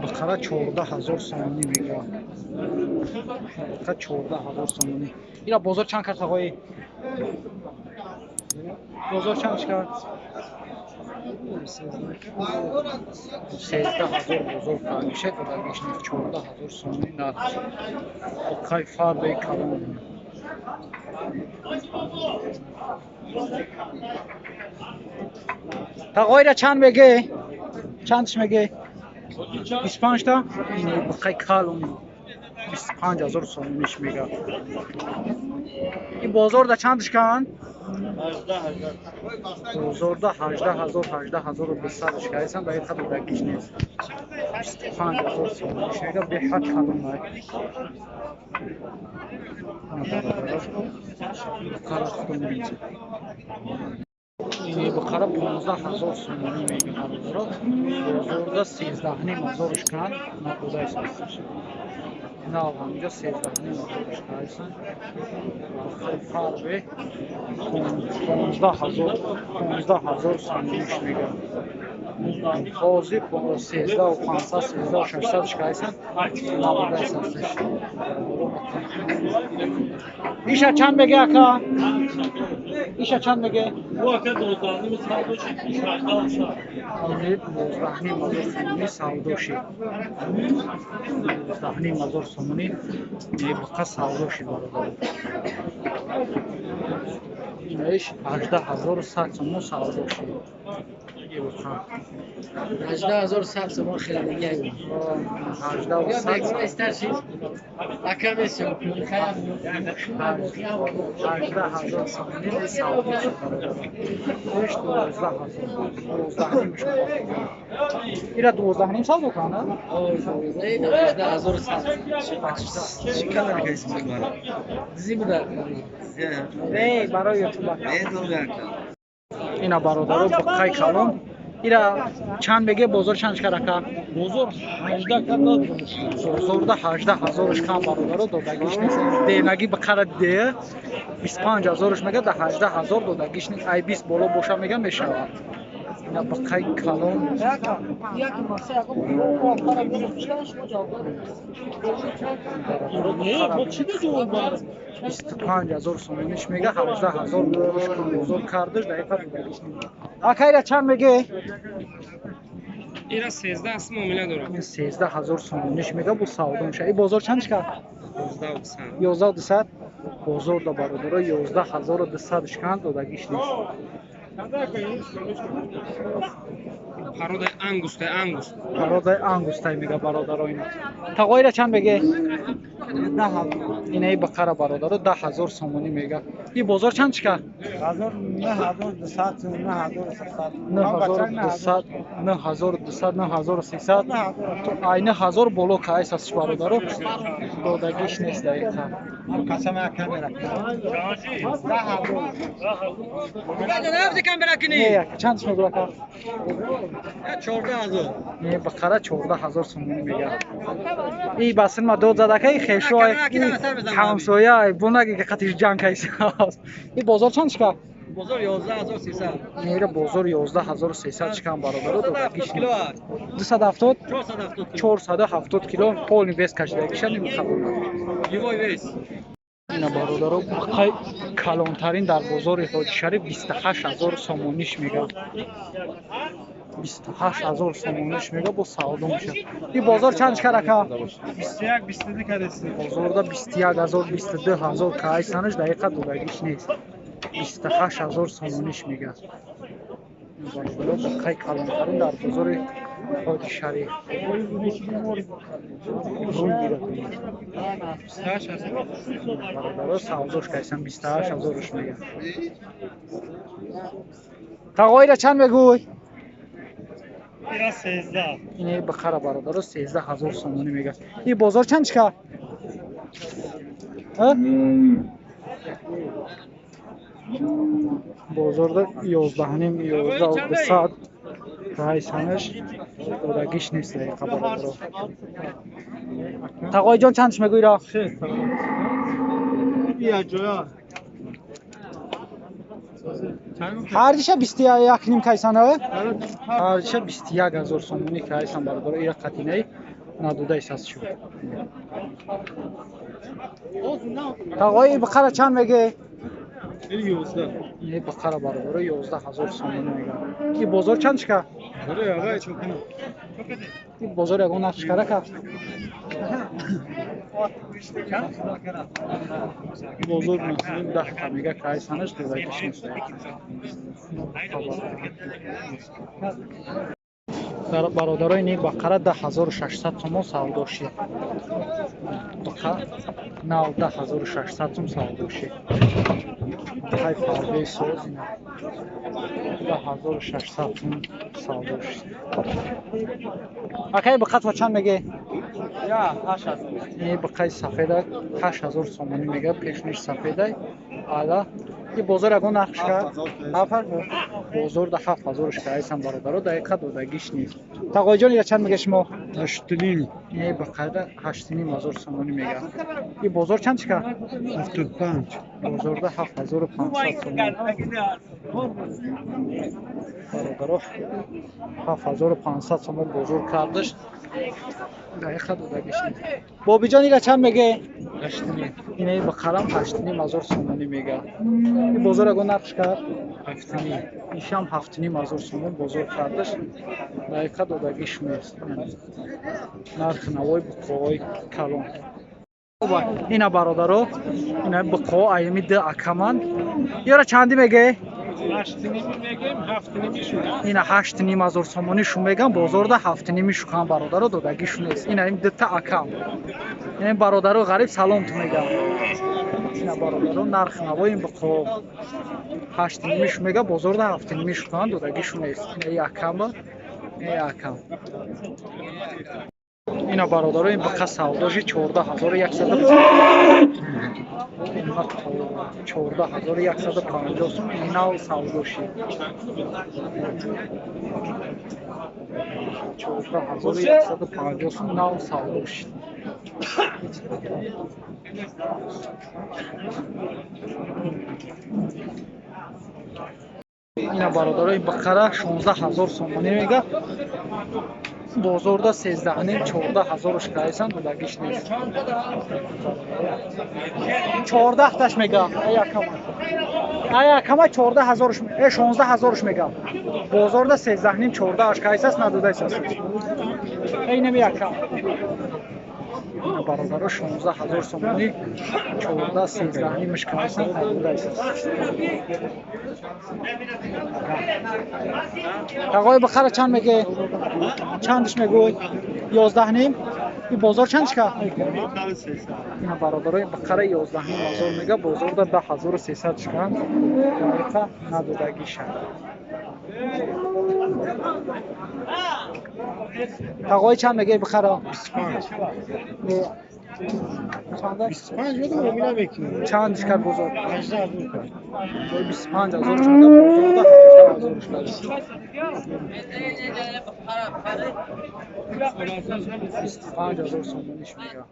Бақара 14 000 сомонӣ мега. Бақа 14 000 сомонӣ. Ира бозор чанд кард, ағои? Бозор чанд кард? 13 000 бозор кард. Додагиш нест, 14 000 сомонӣ нарх. Бақаи фарбеи калон. Тағоира чанд меге? Чандш меге? 25 та? Ин бақаи калон 25 000 сомониш мега. Ин бозорда чандш канд? Бозорда 18 000, 18 200 кайсан, дар ин додагиш нест. 25 000 сомониш мега, беҳад калон ай. Бақара худо. Ин бақара 15 000 сомонӣ мега, бародаро. Бозорда 13 500-ш канд, надодаисташ. Нав ҳаминҷо 13 500-ш кайсан. Бақаи фарбе 15 000, 15 000 сомониш мега. Ҳозир 13 500, 13 600-ш кайсан, набудаисташ. Иша чанд меге, ака? Иша чанд меге? 12 500 сомонӣ савдо шид. 12 500 сомонӣ мебақа савдо шид, бародар. Инаиш 18 100 сомон савдо шид. 18 100 сомон хеле. 18 100. Ака месиё. 18 000 сомонӣ савдо шид, бародар. Иш 12 000, 12 5-ш. Ира 12 5 савдо канда? 18 100. Чӣ калар кайси мекунад? Зимда. Не, барои ютуба. Медонам. Ина, бародаро, баққаи калон. Ира чанд меге, бозор чанд шкар, ака? Бозор 18 карда. Бозорда 18 000-ш кам, бародаро, додагиш нест. Денагӣ бақара де 25 000-ш мега, да 18 000 додагиш нест. Ай 20 боло боша мега, мешавад. Ина баққаи калон. Не, бо чӣ ҷавоб? 25 000 сомониш мега, 18 000 бозор кардаш, дақиқа додагиш нест. Ака, ира чанд меге? Ира 13 аст, муомила дорам. 13 000 сомониш мега, бу савдо меша. И бозор чанд шкар? 11 200. 11 200. Бозорда, бародаро, 11 200 шкан, додагиш нест. Пародаи ангустай, ангус. Пародаи ангустай мега, бародаро, ина. Тағоира чанд меге? Инаи бақара, бародаро, 10 000 сомонӣ мега. И бозор чанд шкар? 9200, 9200, 9300, ай 9000 боло кайс аст, бародаро, додагиш нест дақиқа. Не, чандш мегӯ, ака? Не, бақара 14 000 сомонӣ мега. И басин ма дод задака, и хешо ҳамсоя бунаги ки қатиш ҷанг кайсааст. И бозор чанд шкар? Бозор 11 300. Мера бозор 11 300 шкан, бародаро, додагиш нест. 270, 470 кило, полный вес кашидагиша намехабар. Живой вес. Ина, бародаро, бақай калонтарин дар бозори Ҳоҷи Шариф 28 000 сомониш мега. 28 000 сомониш мега, бо савдо мешавад. И бозор чанд шкар, ака? 21, 22 кардеси. Бозорда 21 000, 22 000 кайсанаш, дақиқа додагиш нест. 28 000 сомониш мега. Бародаро, бақай калонтарин дар бозори Ҳоҷи Шариф. Рӯй гирад. Бародаро, савдош кайсан, 28 000-ш мега. Тағоира чанд мегӯй? Ира 13. Ин бақара, бародаро, 13 000 сомонӣ мега. И бозор чанд шкар? А? Бозорда 11 5, 11 200 райсанаш, додагиш нест дақиқа, бародаро. Тағоиҷон, чандш мегӯй ра? Я ҷоя. Ҳардиша 21 ним кайсана? Ҳардиша 21 ҳазор сомонӣ кайсан бародаро, ира қатинаи надодаис аст шуд. Тағои, бақара чанд меге? Не, бақара бародаро 11 ҳазор сомонӣ мега. И бозор чанд шика? И бозор ягон нарх шикара ка? Бозор нӯҳним даҳта мега кайсанаш, додагиш нест. Бародарои, ни бақара 10 600 сомон савдо шид. Бақа нав 10 600 сом савдо шид. Ҳай, фарбеи соз ина 10 600 сом савдо шид. Акай, бақатва чанд меге? Не, бақаи сафеда 8000 сомонӣ мега, пешниш сафедай ала. И бозор ягон нарх шикар? 7000 бозор да 7000 шикарайсан бародаро, дақиқа додагиш нест. Тағоиҷон, ира чанд мега шумо? 8,5. Не, бақайда 8,5 ҳазор сомонӣ мега. И бозор чанд шикар? 75. Бозорда 7500 сомон бародаро, 7500 сомон бозор кардаш, дақиқа додагиш нест. Бобиҷон, ира чанд меге? Инаи бақарам 8,5 ҳазор сомонӣ мега. И бозор ягон нарх шикар? 7,5. Ишам 7,5 ҳазор сомон бозор кардаш, дақиқа додагиш нест. Нархи навои буқоҳои калон ина бародаро, ина буқоҳо аями д акаман. Ёра чандӣ меге? Ина 8,5 ҳазор сомонӣ шу мегам, бозорда 7,5 шукам бародаро, додагишу нест. Ина ин дта акам, ин бародаро ғариб салом ту мегам. Ина бародаро, нархи навои ин буқоҳо 8,5 шу мега, бозорда 7,5 шукам, додагишу нест. Ина и акама, ина и акам. Ина бародаро, ин буқа савдоши 14 100, 14 150 сум нав савдоши, 14 150 сум нав савдоши. Ина бародаро, ин бақара 16 000 сомонӣ мега, бозорда 13,5, 14 ҳазорш кайсан, додагиш нест. 14 таш мега, ай акама, ай акама 14 ҳазорш, 16 ҳазорш мега, бозорда 13,5, 14аш кайсас, надодайсас. Эй, нами акам. Ина бародаро, 16 000 сомонӣ, 14, 13,5ш кайсан, надодайсас. Тағои, бақара чанд меге? Чандш мегӯй? 11,5. И бозор чанд шика? Ина бародаро, бақара 11,5 ҳазор мега, бозорда 10 300 шикан, дақиқа надодагиша. Тағои, чанд меге бақара? Чанд шикар бозор? 25 000 шуда, бозорда 18 000 шикар. 25 000 сомониш мега.